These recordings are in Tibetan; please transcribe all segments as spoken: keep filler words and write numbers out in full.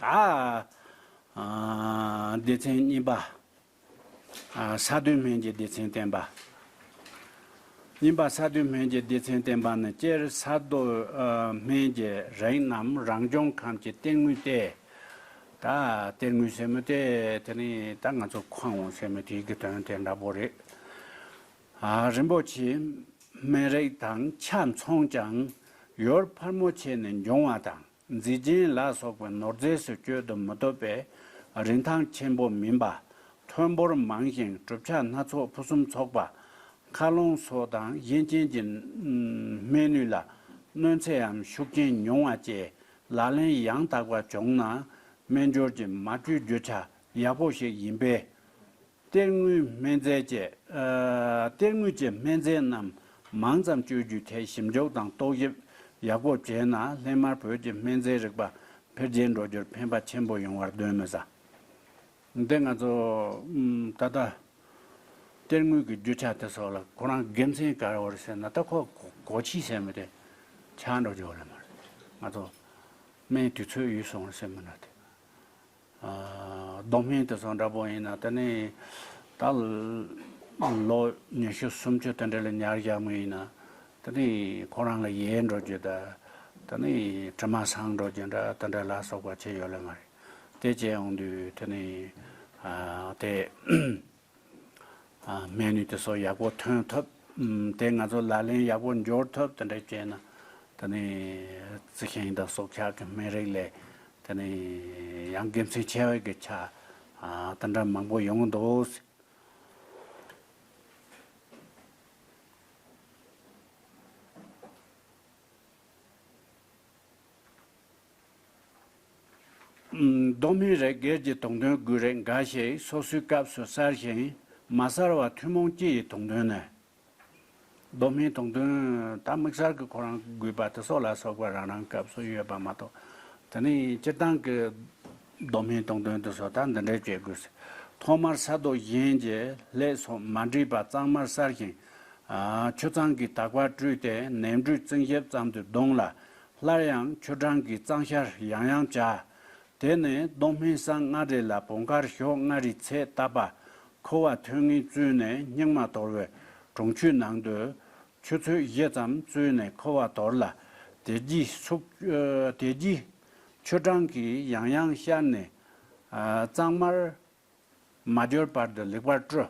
ད་ཨ་སྡེ་ཚན་གཉིས་པ། ཨ་ས་རྡུལ་སྨན་གྱི་སྡེ་ཚན་བསྟན་པ། གཉིས་པ་ས་རྡུལ་སྨན་གྱི་སྡེ་ཚན་བསྟན་པ་ནི་སྤྱིར་ས་རྡུལ་ཨ་སྨན་གྱི་རིགས་རྣམས་རང་བྱུང་ཁམས་ཀྱི་གཏེར་དངོས་ཏེ། ད་གཏེར་དངོས་ཟེར་མི་དེ་དེ་ནི་ད་ང་ཚོ་ཁོ་འོང་ཟེར་མི་དེ་གི་དོན་དེ་འདྲ་པོ་རེད། ཨ་རིན་པོ་ཆེ། སྨན་རིགས་དང་ཆ་མཚུངས་ཀྱང་ཡུལ་ཕལ་མོ་ཆེ་ནས་འབྱུང་བ་དང་། མཛེས་རྒྱན་ལ་སོགས་པའི་ནོར་རྫས་སུ་བཅོས་དུ་མི་བཏུབ་པས་རིན་ཐང་ཆེན་པོ་མིན་པ། ཐོན་འབོར་མང་ཞིང་གྲུབ་ཆ་སྣ་ཚོགས་ཕུན་སུམ་ཚོགས་པ། མཁའ་རླུང་སོགས་དང་གཞན་ཅན་གྱི་སྨན་ནུས་ལ་གནོད་འཚེའམ་ཤུགས་རྐྱེན་ཉུང་བ་བཅས་ལག་ལེན་ཡང་དག་པ་བྱུང་ན་སྨན་སྦྱོར་གྱི་མ་བཅོས་རྒྱུ་ཆ་ཡག་པོ་ཞིག་ཡིན་པས། གཏེར་དངོས་སྨན་རྫས་ཀྱི་ཨ་གཏེར་དངོས་ཀྱི་སྨན་རྫས་རྣམས་མང་ཙམ་སྤྱོད་རྒྱུའི་ཐད་ཞིབ་འཇུག་དང་རྟོག་ཞིབ་ཡག་པོ་བྱས་ན་སླད་མར་བོད་ཀྱི་སྨན་རྫས་རིག་པ་འཕེལ་རྒྱས་འགྲོ་རྒྱུར་ཕན་པ་ཆེན་པོ་ཡོང་བར་གདོན་མི་ཟ། འདི་ང་ཚོ་ཨམ་ད་ལྟ་གཏེར་དངོས་ཀྱི་རྒྱུ་ཆ་དེ་སོགས་ལ་ཁོ་རང་དགེ་མཚན་ག་རེ་ཡོད་རེད་ཟེར་ན། ད་ཁོ་གོ་གོ་ཆི་ཟེར་མི་དེ་ཆག་འགྲོ་རྒྱུ་ཡོད་ལེ་མ་རེད། ང་ཚོ་སྨན་དུས་ཚོད་ཡོལ་སོང་རེད་ཟེར་མི་འདྲ་དེ། ཨ་རྡོ་སྨན་དེ་ཚོ་འདྲ་པོ་ཡིན་ན་དེ་ནི་ད་ལོ་ཉི་ཤུ་སུམ་ཅུ་དེ་འདྲ་ལ་ཉར་བཞག་མི་ཡིན་ན་དེ་ནི་ཁོ་རང་ལ་ཡལ་འགྲོ་རྒྱུ་ད་དེ་ནི་དྲི་མ་སངས་འགྲོ་རྒྱུ་འདྲ་དེ་འདྲ་ལ་སོགས་པ་ཅི་ཡོད་ལེ་མ་རེད། དེ་བྱས་ཡོང་དུས་དེ་ནི་ཨ་དེ། ཨ་སྨན་ནུས་དེ་ཚོ་ཡག་པོ་ཐོན་ཐུབ། ཨམ་དེ་ང་ཚོ་ལག་ལེན་ཡག་པོ་འབྱོར་ཐུབ་དེ་འདྲ་བྱས་ན་དེ་ནི་རྩི་ཤིང་དང་སྲོག་ཆགས་ཀྱི་སྨན་རིགས་ལས་དེ་ནི་ཡང་དགེ་མཚན་ཆེ་བའི་གི་ཆ་ཨ་དེ་འདྲ་མང་པོ་ཡོང་གི་འདུག། ཨམ་རྡོ་སྨན་རིགས་སྒེར་གྱི་དོན་དག་དགོས་རིགས་འགའ་ཞིག་སོ་སོའི་སྐབས་སུ་གསར་ཞིང་མ་གསར་བ་ཐུན་མོང་སྤྱི་ཡི་དོན་དག་ནི། རྡོ་སྨན་དོན་དག་ད་དམིགས་བསལ་གྱི་ཁོ་རང་དགོས་པ་དེ་སོགས་ལ་སོགས་པ་རང་རང་སྐབས་སུ་ཡོད་པ་མ་གཏོགས། དེ་ནི་སྤྱིར་བཏང་གི་རྡོ་སྨན་དོན་དག་དེ་སོགས་ད་འདི་འདྲ་བྱེད་དགོས། ཐོག་མར་ས་རྡོ་གཞན་གྱི་ལྷས་སོགས་མ་འདྲེས་པ་གཙང་མར་གསར་ཞིང་། ཨ་ཆུ་གཙང་གིས་དག་པར་བཀྲུས་ཏེ་ནས་འབྲུ་རྩིང་ཞིབ་ཙམ་དུ་བརྡུངས་ལ། སླར་ཡང་ཆུ་གྲང་གིས་གཙང་བཤལ་ཡང་ཡང་བྱ། དེ་ནས་རྡོ་སྨན་སྲང་ལྔ་རེ་ལ་བུང་དཀར་ཞོ་ལྔ་རེའི་ཚད་བཏབ་པ། ཁུ་བ་ཐོན་ངེས་བཙོས་ནས་སྙིགས་མ་དོར་བའི་གྲོང་ཆུའི་ནང་དུ་ཆུ་ཚོད་བཞི་ཙམ་བཙོས་ནས་ཁུ་བ་དོར་ལ། དེ་རྗེས་ཚུགས། ཨ་དེ་རྗེས་ཆུ་གྲང་གིས་ཡང་ཡང་བཤལ་ནས། ཨ་གཙང་མར་མ་གྱུར་བར་དུ་ལེགས་པར་བཀྲུ།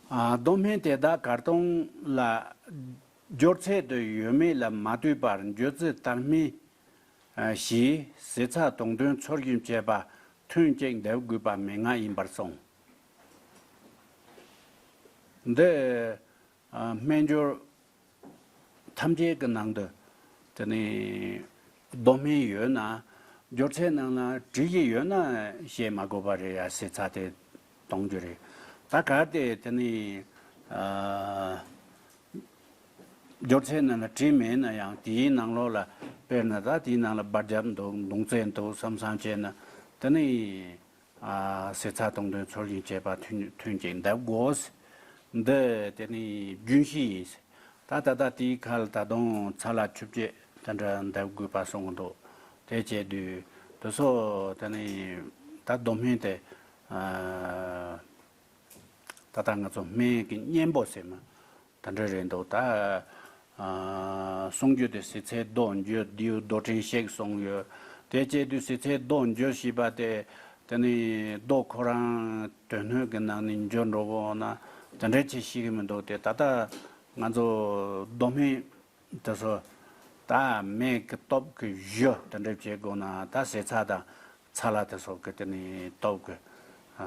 ཨ་རྡོ་སྨན་དེ་དག་གར་སྟོང་ལ་སྦྱོར་ཚད་དུ་ཡོད་མེད་ལ་མ་ལྟོས་པར་འཇོག་ཚུལ་ལྟར་སྨན་ཞེས་ཟས་ཚྭ་དང་བསྟུན་ཚོད་རྒྱུན་བཅས་པ་ཐུན་གཅིག་འདེབས་དགོས་པ་མན་ངག་ཡིན་པར་གསུངས། འདི་ཨ་སྨན་སྦྱོར་ཐམས་ཅད་ཀྱི་ནང་དུ་དེ་ནི་རྡོ་སྨན་ཡོད་ན་སྦྱོར་ཚད་ནང་ལ་བྲིས་ཀྱི་ཡོད་ན་བཤད་མ་དགོས་པ་རེད་ཡ། ཟས་ཚྭ་དེ་གཏོང་རྒྱུ་རེད། ད་གལ་ཏེ་དེ་ནི་ཨ་སྦྱོར་ཚད་ནང་ལ་བྲིས་མེད་ན་ཡང་དེའི་ནང་ལོགས་ལ་དཔེར་ན་ད་དེའི་ནང་ལ་སྦར་རྒྱབ་འདུག་མདུང་རྩེ་འདུག་བསམ་བསམ་བྱས་ན་དེ་ནི། ཨ་ཟས་ཚྭ་དང་བསྟུན་ཚོད་རྒྱུན་བཅས་པ་ཐུན་ཐུན་གཅིག་འདེབས་དགོས། འདི་དེ་ནི་རྒྱུན་ཤེས་ཡིན། ད་ད་ལྟ་དེའི་ཁར་ད་དུང་ཚྭ་ལ་ཆུ་བཅས་དེ་འདྲ་འདེབས་དགོས་པ་གསུངས་འདུག་དེ་བྱས་དུས་དེ་ཚོ་དེ་ནི་ད་རྡོ་སྨན་དེ་ཨ་ད་ལྟ་ང་ཚོ་སྨན་གྱི་གཉེན་པོ་ཟེར་མ། དེ་འདྲ་རེད་འདུག་ད་ཨ་གསུང་རྒྱུ་དེ་ཟས་ཚྭའི་རྡོ་འཇོ་རྡེའུ་རྡོ་ཕྲན་ཞིག་གསུངས་ཡོད། དེ་བྱས་དུས་ཟས་ཚྭའི་རྡོ་འཇོ་ཞེས་པ་དེ་དེ་ནི་རྡོ་ཁོ་རང་དོན་སྣོད་ཀྱི་ནང་ནས་འཇོ་འགྲོ་གི་འོང་ན་དེ་འདྲ་ཅིག་ཤེས་ཀྱི་མི་འདུག་དེ་ད་ལྟ་ང་ཚོ་རྡོ་སྨན་དེ་ཚོ་ད་སྨན་གྱི་སྟོབས་ཀྱི་གཞུ་དེ་འདྲ་བྱེད་དགོས་ན་ད་ཟས་ཚྭ་དང་ཚྭ་ལ་དེ་ཚོ་གི་དེ་ནི་སྟོབས་ཀྱི་ཨ་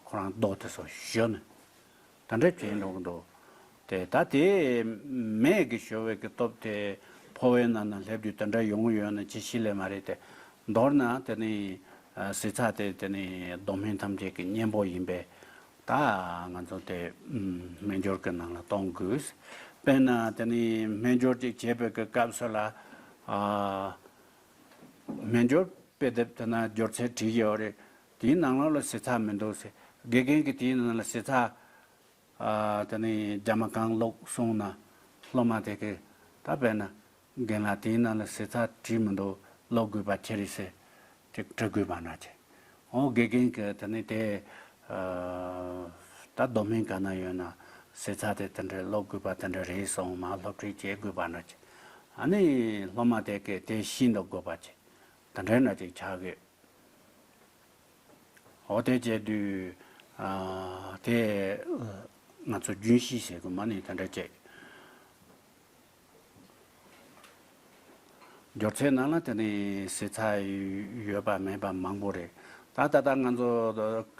ཁོ་རང་རྡོ་དེ་ཚོ་གཞུ་ནི། དེ་འདྲ་བྱས་འགྲོ་གི་འདུག་དེ་ད་དེ་མེ་གི་ཞོ་བའི་གི་སྟོབས་དེ་ཕོ་བའི་ནང་ན་སླེབས་དུས་དེ་འདྲ་ཡོང་གི་ཡོད་ན་ཅི་ཤེས་ལེ་མ་རེད་དེ། མདོར་ན་དེ་ནི་ཨ་ཟས་ཚྭ་དེ་དེ་ནི་རྡོ་སྨན་ཐམས་ཅད་ཀྱི་གཉེན་པོ་ཡིན་པས་ད་ང་ཚོ་དེ་ཨུམ་སྨན་སྦྱོར་གྱི་ནང་ལ་གཏོང་དགོས། དཔེར་ན་དེ་ནི་སྨན་སྦྱོར་ཅིག་བྱེད་པའི་གི་སྐབས་སུ་ལ་ཨ་ སྨན་སྦྱོར་དཔེ་དེབ་དེ་ན་སྦྱོར་ཚད་བྲིས་ཡོད་རེད། དེའི་ནང་ལོགས་ལ་ཟས་ཚྭ་མི་འདུག་ཟེར། དགེ་རྒན་གྱིས་དེའི་ནང་ལ་ཟས་ཚྭ། ཨ། དེ་ནས་རྒྱ་མ་གང་ཀློག་གསུངས་ན་སློབ་མ་དེ་གིས་ད་དཔེར་ན་རྒན་ལགས་དེའི་ནང་ལ་ཟས་ཚྭ་བྲིས་མི་འདུག་ཀློག་དགོས་པ་ཁྱེད་རེད་ཟེར་ཅིག་འདྲི་དགོས་པ་འདྲ་ཅིག་འོ་དགེ་རྒན་གྱིས་དེ་ནས་དེ་ཨ། ད་མདོ་སྨད་ག་ན་ཡོད་ན་ཟས་ཚྭ་དེ་དེ་འདྲ་ཀློག་དགོས་པ་དེ་འདྲ་རེད་གསུངས། མར་སློབ་ཁྲིད་བྱེད་དགོས་པ་འདྲ་ཅིག་ཨ་ནི་སློབ་མ་དེ་གིས་དེ་ཤེས་འདུག་དགོས་པ་ཅིག་དེ་འདྲ་འདྲ་ཅིག་ཆགས་ཀྱི། འོ་དེ་བྱས་དུས། ཨ། དེ་ང་ཚོ་རྒྱུན་ཤེས་ཟེར་དགོས་མ་ནི་དེ་འདྲ་བྱས། སྦྱོར་ཚད་ནང་ལ་དེ་ནས་ཟས་ཚྭ་ཡོད་པ་མེད་པ་མང་པོ་རེད། ད་ད་ལྟ་ང་ཚོ་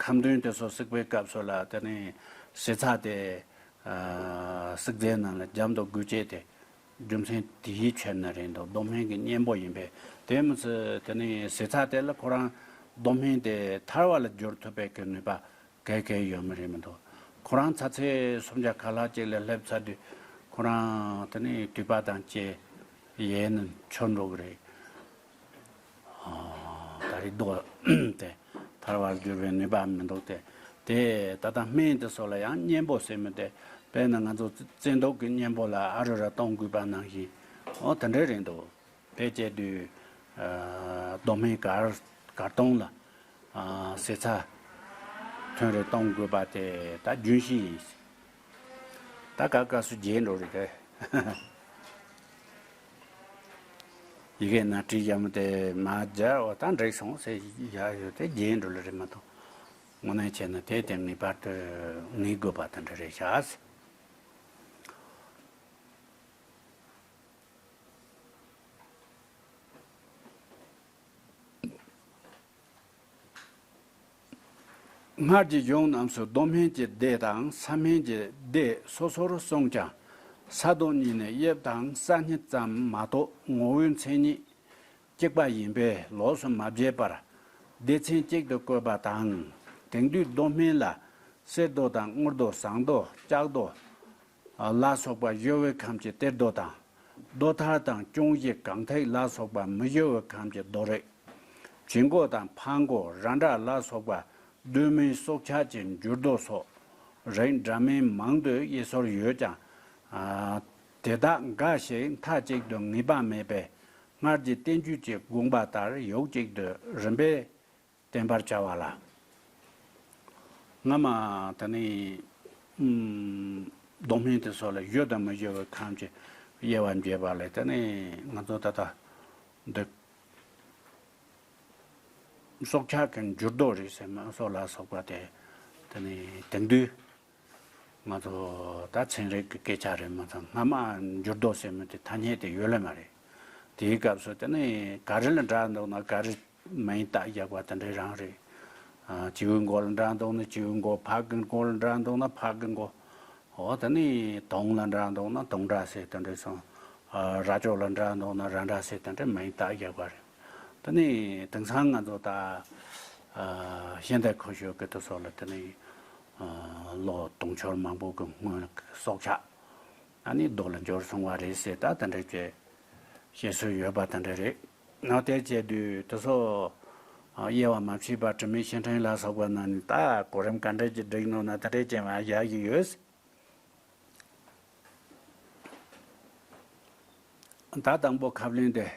ཁ་འདོན་དེ་ཚོ་བསྲེག་པའི་སྐབས་སུ་ལ་དེ་ནས་ཟས་ཚྭ་དེ། ཨ། བསྲེག་རྫས་ནང་ལ་འཇམ་དང་དགོས་ཆེད་དེ། རྒྱུ་མཚན་དེའི་ཕྱིར་ན་རེད་འདུག་མདོ་སྨད་ཀྱི་གཉེན་པོ་ཡིན་པས། དེ་མི་ཚེ་དེ་ནས་ཟས་ཚྭ་དེ་ལ་ཁོ་རང་མདོ་སྨད་དེ་ཐར་བ་ལ་བསྒྱུར་ཐུབ་པའི་གི་ནུས་པ་ག་གེ་ཡོད་མི་རེད་མི་འདུག་ཁོ་རང་ཚ་ཚེ་སུམ་བརྒྱ་ཁ་ལྷག་ཅིག་ལ་སླེབས་ཚར་དུས་ཁོ་རང་དེ་ནས་དུས་པ་དང་བཅས་ཡས་ནས་འཆོར་འགྲོ་གི་རེད། ཨ། ད་རེས་ལྡོག་སྟེ་ཐར་བར་འགྱུར་བའི་ནུས་པ་མི་འདུག་སྟེ། དེ་ད་ལྟ་སྨན་དེ་ཚོ་ལ་ཡང་གཉེན་པོ་ཟེར་མི་དེ། དཔེར་ན་ང་ཚོ་བཙན་ཐབས་ཀྱི་གཉེན་པོ་ལ་ཨ་རུ་ར་གཏོང་དགོས་པ་ནང་བཞིན། འོ་དེ་འདྲ་རེད་འདུག་དེ་བྱས་དུས། ཨ། མདོ་སྨད་གར་གར་སྟོང་ལ། ཨ། ཟས་ཚྭ་ཐོན་རེ་གཏོང་དགོས་པ་དེ་ད་རྒྱུན་ཤེས་ཡིན། ད་ག་སྐབས་སུ་བརྗེད་འགྲོ་རེད་དེ། ཡི་གེ་ནང་བྲིས་བཞག་མི་དེ་མ་སྦྱར་བ་ད་འགྲིག་སོང་ཟེར་བཞག་ཡོད་དེ་བརྗེད་འགྲོ་ལེ་རེད་མ་གཏོགས། དངོས་གནས་བྱས་ན་དེ་དེ་ངེས་པར་དུ་ངེས་དགོས་པ་དེ་འདྲ་རེད་ཤག་སྔར་གྱི་གཞུང་རྣམས་སུ་མདོ་སྨན་གྱི་སྡེ་དང་ས་སྨན་གྱི་སྡེ་སོ་སོར་གསུངས་ཀྱང་། ས་དང་གཉིས་ནི་དབྱིབས་དང་ས་གཉིས་ཙམ་མ་གཏོགས་ངོ་བོའི་མཚན་ཉིད་གཅིག་པ་ཡིན་པས་ལོགས་སུ་མ་བརྗོད་པར་སྡེ་ཚན་གཅིག་ཏུ་བཀོད་པ་དང་། དེང་དུས་མདོ་སྨན་ལ་གསེར་མདོ་དང་དངུལ་མདོ་ཟངས་མདོ་ལྕགས་མདོ་ལ་སོགས་པ་གཞོལ་བའི་ཁམས་ཀྱི་གཏེར་མདོ་དང་། རྡོ་ཐར་དང་ཅོང་ཞི་གང་ཐེག་ལ་སོགས་པ་མི་གཞོལ་བའི་ཁམས་ཀྱི་མདོ་རིགས། བྱི་མགོ་དང་ཕག་མགོ་ར་འདྲ་ལ་སོགས་པ་གདོད་མའི་སྲོག་ཆགས་ཀྱི་འགྱུར་མདོ་སོགས་རིགས་འདྲ་མིན་མང་དུ་དབྱེ་སྲོལ་ཡོད་ཀྱང་། ཨ། དེ་དག་འགའ་ཞིག་མཐའ་གཅིག་ཏུ་ངེས་པ་མེད་པས། སྔར་གྱི་བསྟན་བཅོས་ཀྱི་དགོངས་པ་ལྟར་ཡུག་གཅིག་ཏུ་རིམ་པས་བསྟན་པར་བྱ་བ་ལ། སྔ་མ་དེ་ནི། ཨུམ། མདོ་སྨན་དེ་ཚོ་ལ་གཞོལ་དང་མི་གཞོལ་བའི་ཁམས་ཀྱི་དབྱེ་བ་འབྱེད་པ་ལས་དེ་ནི་ང་ཚོ་ད་ལྟ་འདི། སྲོག་ཆགས་ཀྱི་འགྱུར་ལྡོག་རེད་ཟེར་མ་སོགས་ལ་སོགས་པ་དེ། དེ་ནི་དེང་དུས་ང་ཚོ་ད་ཚན་རིག་གི་སྐད་ཆ་རེད་མ་ཚང་སྔ་མ་འགྱུར་ལྡོག་ཟེར་མི་དེ་ཐ་སྙད་དེ་ཡོད་ལེ་མ་རེད། དེའི་སྐབས་སུ་དེ་ནི་ག་རེ་ལ་འདྲ་འདུག་ན་ག་རེ། མིང་རྟགས་བཞག་པ་དེ་འདྲ་རང་རེད། ཨ། བྱིའུའི་མགོ་ལ་འདྲ་འདུག་ན་བྱིའུའི་མགོ། ཕག་གི་མགོ་ལ་འདྲ་འདུག་ན་ཕག་གི་མགོ། འོ་དེ་ནི་དོང་ལ་འདྲ་འདུག་ན་དོང་འདྲ་ཟེར་དེ་འདྲ་སོང་། ཨ། རྭ་ཅོ་ལ་འདྲ་འདུག་ན་རྭ་འདྲ་ཟེར་དེ་འདྲ་མིང་རྟགས་བཞག་པ་རེད། དེ་ནི་དེང་སང་ང་ཚོ་ད། ཨ། ཤེས་ལྡན་ཁོ་ཤོད་ཀྱི་དེ་ཚོ་ལ་དེ་ནི། ཨ། ལོ་དུང་ཕྱུར་མང་པོ་གི་སྔོན་གྱི་སྲོག་ཆགས། ཨ་ནི་རྡོ་ལ་འབྱོར་སོང་བ་རེད་ཟེར་ད་དེ་འདྲ་བྱས། བཤད་སྲོལ་ཡོད་པ་དེ་འདྲ་རེད། ཨ། དེ་བྱས་དུས་དེ་ཚོ། ཨ། དབྱེ་བ་མ་ཕྱེས་པར་དྲི་མེད་བཤེས་སྤྲིང་ལ་སོགས་པ་རྣམས་ནི་ད་གོ་རིམ་ག་འདྲ་ཅིག་བསྒྲིགས་ནོ་ན་དེ་འདྲ་ཅན་མ་བཞག་གི་ཡོད། ད་དང་པོ་ཁབ་ལེན་དེ།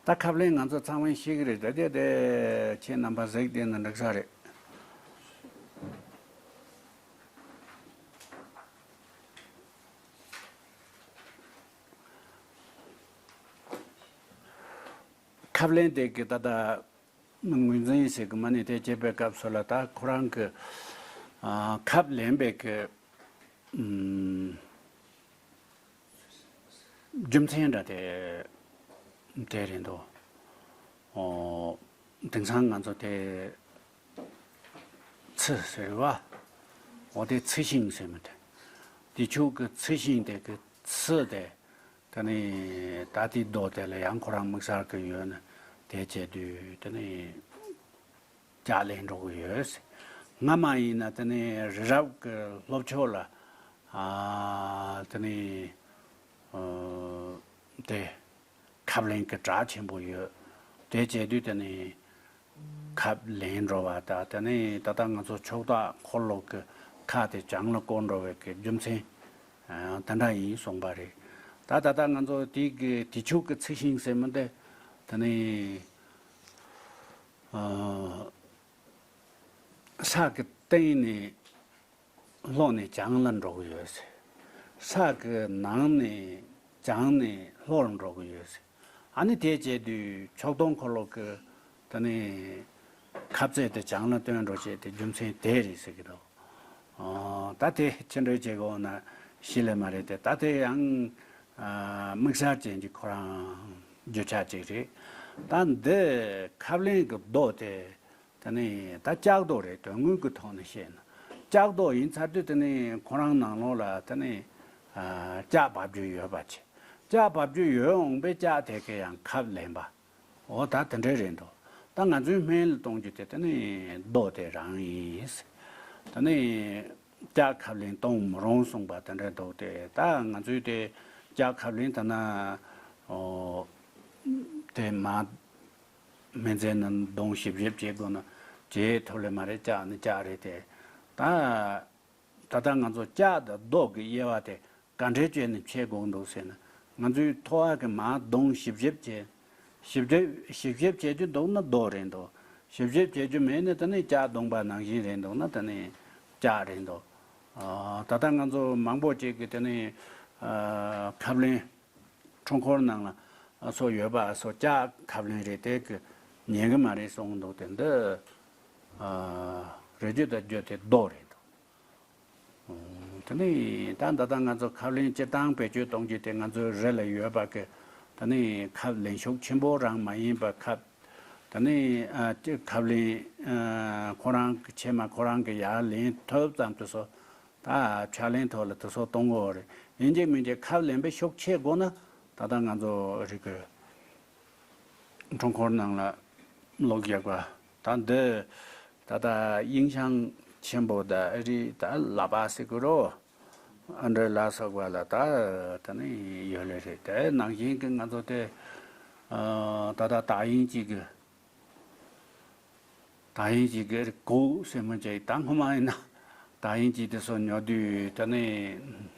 ད་ཁབ་ལེན་ང་ཚོ་ཚང་མས་ཤེས་ཀྱི་རེད། ད་དེ་དེ་ཁྱེད་རྣམ་པ་གཟིགས་བསྡད་ན་འགྲིག་ས་རེད། ཁབ་ལེན་དེ་གི་ད་ལྟ། ངོས་འཛིན་ཟེར་གི་མ་ནི་དེ་བྱེད་པའི་སྐབས་སུ་ལ་ད་ཁོ་རང་གི། ཨ། ཁབ་ལེན་པའི་གི། ཨུམ། རྒྱུ་མཚན་འདྲ་དེ་དེ་རེད་འདུག་འོ། དེང་སང་ང་ཚོ་དེ་ཚི་ཟེར་བ། འོ་དེ་ཚི་ཤིང་ཟེར་མི་དེ། དེ་ཕྱོགས་གི་ཚི་ཤིང་དེ་གི་ཚི་དེ། དེ་ནས་ད་ལྟའི་རྡོ་དེ་ལ་ཡང་ཁོ་རང་དམིགས་བསལ་གྱི་ཡོད་ནི། དེ་བྱས་དུས་དེ་ནི་ལྕགས་ལེན་འགྲོ་གི་ཡོད། སྔ་མ་ཡིན་ན་དེ་ནི་རི་རབ་ཀྱི་ལྷོ་ཕྱོགས་ལ་ཨ་དེ་ནི་ཨ་དེ་ཁབ་ལེན་གྱི་གྲགས་ཆེན་པོ་ཡོད། དེ་བྱས་དུས་དེ་ནི་ཁབ་ལེན་འགྲོ་བ་དང་དེ་ནི་ད་ལྟ་ང་ཚོ་ཕྱོགས་བདག་འཁོར་ལོ་གི་ཁ་དེ་བྱང་ལ་བསྐོར་འགྲོ་བའི་གི་རྒྱུ་མཚན་ཨ་དེ་འདྲ་ཡིན་གསུངས་པ་རེད། ད་ད་ལྟ་ང་ཚོ་དེ་གི་དུས་ཆོས་ཀྱི་ཚིག་ཤིང་ཟེར་མི་འདི་དེ་ནི་ཨ་ས་གི་སྟེང་ནས་ལྷོ་ནས་བྱང་ལ་འགྲོ་གི་ཡོད་ཟེར། ས་གི་ནང་ནས་བྱང་ནས་ལྷོ་ལ་འགྲོ་གི་ཡོད་ཟེར། ཨ་ནི་དེ་བྱས་དུས་ཕྱོགས་སྟོན་འཁོར་ལོ་གི་དེ་ནི་ཁབ་རྩེ་དེ་བྱང་ལ་བཏོན་འགྲོ་བྱས་ཏེ་རྒྱུ་མཚན་དེ་རེད་ཟེར་གི་འདུག་ཨོ། ད་དེ་ཕྱི་འགྲོས་བྱེད་དགོས་ན་ཤི་ལེ་མ་རེད་དེ། ད་དེ་ཡང་ཨ་དམིགས་བསལ་ཅན་གྱི་ཁོ་རང་རྒྱུ་ཆ་ཅིག་རེད། ད་འདི་ཁབ་ལེན་གྱི་རྡོ་དེ་དེ་ནི་ད་ལྕགས་རྡོ་རེད། དོན་དངོས་ཀྱི་ཐོག་ནས་བཤད་ན་ལྕགས་རྡོ་ཡིན་ཚར་དུས་དེ་ནི་ཁོ་རང་ནང་ལོགས་ལ་དེ་ནི་ཨ་ལྕགས་འབབ་རྒྱུ་ཡོད་པ་བྱས། ལྕགས་འབབ་རྒྱུ་ཡོད་འོང་པའི་ལྕགས་དེ་གས་ཡང་ཁབ་ལེན་པ། འོ་ད་དེ་འདྲ་རེད་འདུག་ད་ང་ཚོའི་སྨན་ལ་གཏོང་རྒྱུ་དེ་དེ་ནི་རྡོ་དེ་རང་ཡིན། དེ་ནི་ལྕགས་ཁབ་ལེན་གཏོང་མི་རུང་གསུངས་པ་དེ་འདྲ་འདུག་དེ་ད་ང་ཚོའི་དེ་ལྕགས་ཁབ་ལེན་ད་ན་ཨོ་དེ་མ་སྨན་རྫས་ནི་སྡོང་བཞི་བཞི་བྱེད་དགོས་ན་བྱེད་ཐུབ་ལེ་མ་རེད། ལྕགས་ནི་ལྕགས་རེད་དེ། ད་ད་ལྟ་ང་ཚོ་ལྕགས་དང་རྡོ་གི་དབྱེ་བ་དེ་ག་འདྲའི་བྱས་ནས་ཕྱེ་དགོས་འདུག་ཟེར་ན། ང་ཚོའི་ཐོ་བ་གི་མར་སྡོང་བཞི་བཞི་བྱས། བཞི་བཞི་བཞི་བཞི་བྱེད་རྒྱུ་འདུག་ན་རྡོ་རེད་འདུག་བཞི་བཞི་བྱེད་རྒྱུ་མེད་ན་དེ་ནི་ལྕགས་བརྡུངས་པ་ནང་བཞིན་རེད་འདུག་ན་དེ་ནི་ལྕགས་རེད་འདུག་ཨ་ད་ལྟ་ང་ཚོ་མང་པོ་ཅིག་གིས་དེ་ནི་ཨ་ཁབ་ལེན་འཕྲུལ་འཁོར་ནང་ལ་སོགས་ཡོད་པ་སོགས་ལྕགས་ཁབ་ལེན་རེད། དེ་གི་ཉན་གི་མ་རེད་གསུངས་འདུག་དེ་འདི་ཨ་རེ་རྒྱུ་དང་རྒྱུ་དེ་རྡོ་རེད་འདུག་དེ་ནས་ད་ད་ལྟ་ང་ཚོ་ཁབ་ལེན་སྤྱིར་བཏང་བེད་སྤྱོད་གཏོང་རྒྱུ་དེ་ང་ཚོའི་རི་ལ་ཡོད་པ་གི་ད་ནི་ཁབ་ལེན་ཤུགས་ཆེན་པོ་རང་མ་ཡིན་པ། ཁབ་ད་ནི་ཨ་ཅི་ཁབ་ལེན་ཨ་ཁོ་རང་གི་ཕྱེ་མ་ཁོ་རང་གི་ཡར་ལེན་ཐུབ་ཙམ་དུ་སོ། ད་ཕྱག་ལེན་ཐོག་ལ་དུ་སོ་གཏོང་དགོས་རེད། ཡིན་གཅིག་མིན་གཅིག་ཁབ་ལེན་པའི་ཤུགས་ཆེ་དགོས་ན་ད་ལྟ་ང་ཚོ་རིག་གི་འཕྲུལ་འཁོར་ནང་ལ་ལོག་རྒྱག་པ། ད་འདི་ད་ལྟ་དབྱིངས་ཞང་ཆེན་པོ་ད་ཨ་རི་ད་ལ་པ་ཟེར་གི་རོ། ཨ་འདྲ་ལ་སོགས་པ་ལ་ད་ད་ནི་ཡོད་ལེ་རེད། དེ་ནང་བཞིན་གི་ང་ཚོ་དེ་ཨ་ད་ལྟ་དག་ཡིན་གཅིག་གི་དག་ཡིན་གཅིག་གི་གུག་ཟེར་མི་ཅིག་ད་སྔོན་མ་ཡིན་ན་དག་ཡིན་གཅིག་དེ་ཚོ་ཉོ་དུས་ད་ནི་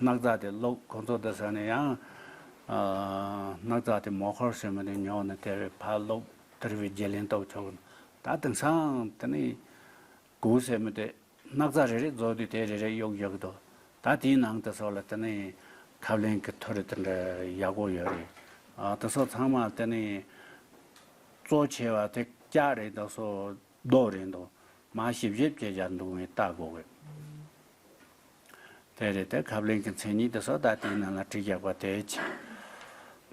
སྣག་ཚ་དེ་ལོག་ཁོང་ཚོ་དེ་ས་ནས་ཡང་ཨ་སྣག་ཚ་དེ་མོ་ཁོར་ཟེར་མི་དེ་ཉོ་ནས་དེ་བས་ཕར་ལོག་དེར་བའི་བརྗེ་ལེན་གཏོང་ཆོག་ད་དེང་སང་དེ་ནི་གུག་ཟེར་མི་དེ་སྣག་ཚ་རེ་རེ་རྫོགས་དུས་དེ་རེ་རེ་གཡུག་གཡུག་འདུག་ད་དེའི་ནང་དུ་སོགས་ལ་དེ་ནི་ཁབ་ལེན་གྱི་ཐུར་དེ་འདྲ་ཡག་པོ་ཡོད་རེད། ཨ་དེ་ཚོ་ཚང་མ་དེ་ནི་གཙོ་ཆེ་བ་དེ་ལྕགས་རེད་འདུག་སོ་རྡོ་རེད་འདུག་མ་ཞིབ་ཞིབ་བྱས་བཞག་འདུག་ངས་ལྟ་དགོས་གི། དེ་རེད། དེ་ཁབ་ལེན་གྱི་མཚན་ཉིད་དེ་ཚོ་ད་དེའི་ནང་ལ་བྲིས་བཞག་པ་དེ་ཅི།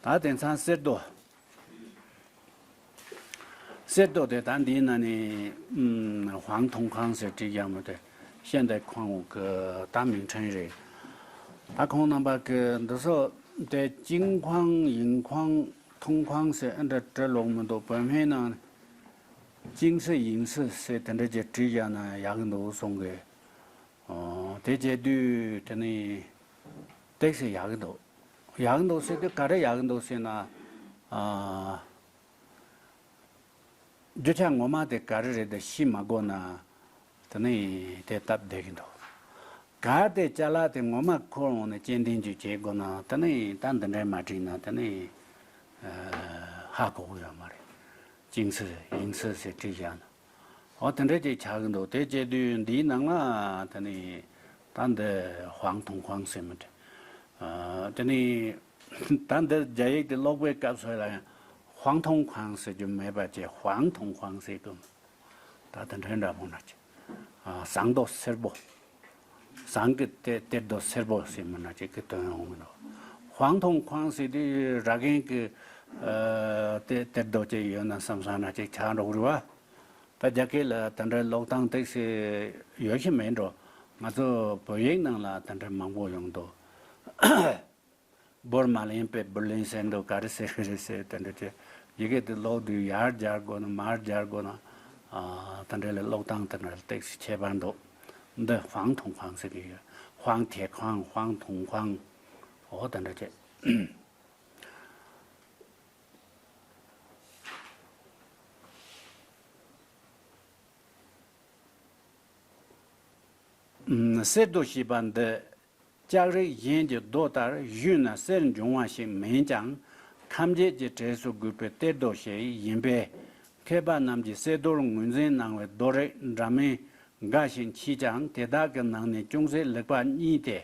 ད་དེང་སང་གསེར་རྡོ། གསེར་རྡོ་དེ་ད་འདིའི་ནང་ནས་ཨུམ་ཧོང་ཐུང་ཁང་ཟེར་བྲིས་བཞག་མོད་དེ་ཤེས་འདི་ཁོང་གི་ད་མིང་ཁྲན་རེད། ད་ཁོང་རྣམ་པ་གི་འདི་ཚོ་དེ་ཅིང་ཁོང་ཡིང་ཁོང་ཐུང་ཁོང་ཟེར་ཨ་འདྲ་བྲི་ལོག་མི་འདུག་བོད་སྨན་ནང་ཅིང་སི་ཡིང་སི་ཟེར་དེ་འདྲ་ཅིག་བྲིས་བཞག་ན་ཡག་གི་འདུག་གསུང་གི། ཨོ་དེ་བྱས་དུས་དེ་ནི་ཏེག་སེ་ཡག་གི་འདུག་ཡག་གི་འདུག་ཟེར་དུས་ག་རེ་ཡག་གི་འདུག་ཟེར་ན། ཨ་རྒྱུ་ཆ་ངོ་མ་དེ་ག་རེ་རེད་དེ་ཤེས་མ་དགོས་ན་དེ་ནི་དེ་སྟབས་བདེ་གི་འདུག་གལ་ཏེ་ཅ་ལག་དེ་ངོ་མ་ཁོ་འོང་ནས་སྐྱེལ་འདྲེན་ཅིག་བྱེད་དགོས་ན་དེ་ནི་ད་འདི་འདྲའི་མ་བྲིས་ན་དེ་ནི་ཨ་ཧ་གོ་གི་ཡོད་མ་རེད། ཅིང་སི་ཡིང་སི་ཟེར་བྲིས་བཞག་ན། འོ་དེ་འདྲ་ཅིག་ཆགས་ཀྱི་འདུག་དེ་བྱས་དུས་འདིའི་ནང་ལ་དེ་ནི་ད་འདི་ཧོང་ཐུང་ཁོང་ཟེར་མི་འདྲ། ཨ་དེ་ནི་ད་འདི་རྒྱ་ཡིག་དེ་ཀློག་པའི་སྐབས་སུ་ལ་ཡང་ཧོང་ཐུང་ཁོང་ཟེར་རྒྱུ་མེད་པ་བྱས་ཧོང་ཐུང་ཁོང་ཟེར་གི། ད་དེ་འདྲ་འདྲ་པོ་འདྲ་ཅིག་ཨ་ཟངས་མདོག་སེར་པོ། ཟངས་ཀྱི་གཏེར་གཏེར་རྡོ་སེར་པོ་ཟེར་མི་འདྲ་ཅིག་གི་དོན་ཡོང་གི་འདུག་ཧོང་ཐུང་ཁོང་ཟེར་དུས་ར་གན་གྱི་ཨ་གཏེར་གཏེར་རྡོ་ཅིག་ཡོད་ན་བསམ་བསམ་འདྲ་ཅིག་ཆགས་འགྲོ་གི་རེད་བ། ད་རྒྱ་སྐད་ལ་དེ་འདྲའི་ཀློག་སྟངས་ཏོག་ཙམ་ཡོད་ཤི་མེད་འགྲོ། ང་ཚོ་བོད་ཡིག་ནང་ལ་དེ་འདྲ་མང་པོ་ཡོང་འདུག་བོར་མ་ལེན་པའི་བུར་ལེན་ཟེར་འདུག་ག་རེ་ཟེར་གི་རེད་ཟེར་དེ་འདྲ་ཅིག་ ཡི་གེ་དེ་ཀློག་དུས་ཡར་སྦྱར་དགོས་ན་མར་སྦྱར་དགོས་ན། ཨ། དེ་འདྲ་ལ་ཀློག་སྟངས་དེ་འདྲ་ལ་ཏོག་ཙམ་ཁྱད་པར་འདུག་འདི་ཧོང་ཐོང་ཁང་ཟེར་གྱི་ཡོད། ཧོང་ཐེ་ཁོང་། ཧོང་ཐོང་ཁོང་། འོ་དེ་འདྲ་བྱས། ཨུམ། གསེར་མདོ་ཞེས་པ་འདི་ལྕགས་རིགས་གཞན་གྱི་མདོ་ལྟར་ཞུས་ན་གསེར་འབྱུང་བ་ཞིག་མིན་ཀྱང་། ཁམས་བརྒྱད་ཀྱི་གྲས་སུ་དགོས་པའི་གཏེར་མདོ་ཞིག་ཡིན་པས། མཁས་པ་རྣམས་ཀྱིས་གསེར་མདོར་ངོས་འཛིན་གནང་བའི་མདོ་རིགས་འདྲ་མིན་འགའ་ཞིག་མཆིས་ཀྱང་། དེ་དག་གི་ནང་ནས་ཅུང་ཟད་ལེགས་པ་གཉིས་ཏེ།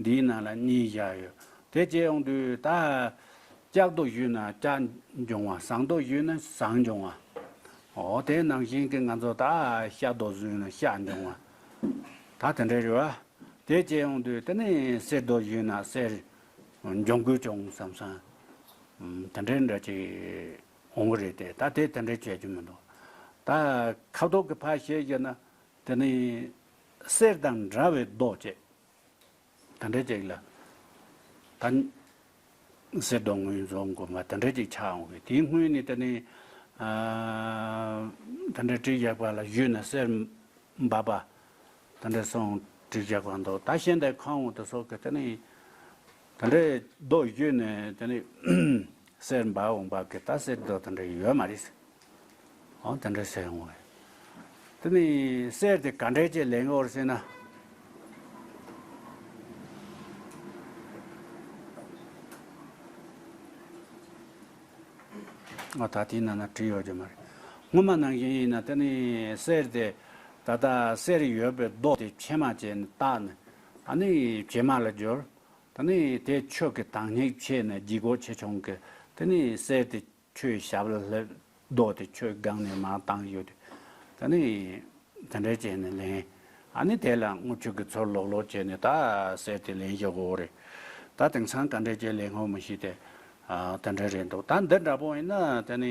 འདིའི་ནང་ལ་གཉིས་བཞག་ཡོད། དེ་བྱས་ཡོང་དུས་ད་ལྕགས་མདོ་ཞུས་ན་ལྕགས་འབྱུང་བ། ཟངས་མདོ་ཞུས་ན་ཟངས་འབྱུང་བ། འོ་དེ་ནང་བཞིན་གྱི་ང་ཚོ་ད་ཤ་མདོ་ཞུས་ན་ཤ་འབྱུང་བ། ད་དེ་འདྲ་རེད་བ། དེ་བྱས་ཡོང་དུས་དེ་ནས་གསེར་མདོ་ཞུས་ན་གསེར་འབྱུང་དགོས་བྱུང་བསམ་སོང་། དེ་འདྲའི་འདྲ་ཅིག་འོང་གི་རེད་དེ། ད་དེ་དེ་འདྲ་བྱས་རྒྱུ་མི་འདུག་ད་ཁ་དོག་གི་ཕར་བཤད་བཤད་ན་དེ་ནས་གསེར་དང་འདྲ་བའི་མདོ་བྱས། དེ་འདྲ་ཅིག་ལ། ད་གསེར་མདོ་ངོས་འཛིན་དགོས་པ་དེ་འདྲ་ཅིག་ཆགས་འོང་གི། དེའི་སྔོན་ནས་དེ་ནས། ཨ། དེ་འདྲ་བྲིས་བཞག་པ་ལ་ཞུས་ན་གསེར་འབབ་པ་དེ་འདྲ་སོང་བྲིས་བཞག་པ་འདུག་ད་ཤེས་འདི་ཁོང་འོང་དུ་སོགས་ཀྱི་དེ་ནས་དེ་འདྲ་མདོ་ཞུས་ནས་དེ་ནས་གསེར་འབབ་འོང་པ་གི་ད་གསེར་མདོ་དེ་འདྲ་ཡོད་མ་རེད། འོ་དེ་འདྲ་ཟེར་འོང་བས། དེ་ནས་གསེར་དེ་ག་འདྲས་ཅིག་ལེན་དགོས་ཟེར་ན། ཨ། ད་དེའི་ནང་ན་བྲིས་ཡོད་ཀྱི་མ་རེད། སྔོན་མ་ནང་བཞིན་ཡིན་ན་དེ་ནས་གསེར་དེ་ད་ལྟ་གསེར་ཡོད་པའི་རྡོ་དེ་ཕྱེ་མ་བྱས་ནས་བཏགས་ནས། ཨ་ནི་བྱེ་མ་ལ་སྦྱོར། དེ་ནས་དེ་ཆུ་གི་དྭངས་སྙིགས་ཕྱེ་ནས་ལྗིད་ཁོག་ཆེ་ཆུང་གི། དེ་ནས་གསེར་དེ་ཆུའི་ཞབས་ལ་སླེབས། རྡོ་དེ་ཆུའི་སྒང་ནས་མར་བཏང་ཡོད་དེ། དེ་ནས་དེ་འདྲ་བྱས་ནས་ལེན། ཨ་ནི་དེ་ལ་དངུལ་ཆུ་གི་ཚུར་ལོག་ལོག་བྱས་ནས་ད་གསེར་དེ་ལེན་ཞུ་དགོས་རེད། ད་དེང་སང་ག་འདྲ་བྱས་ལེན་ཧོ་མི་ཤེས་ཏེ། ཨ། དེ་འདྲ་རེད་འདུག་ད་འདི་འདྲ་པོ་ཡིན་ན་དེ་ནས་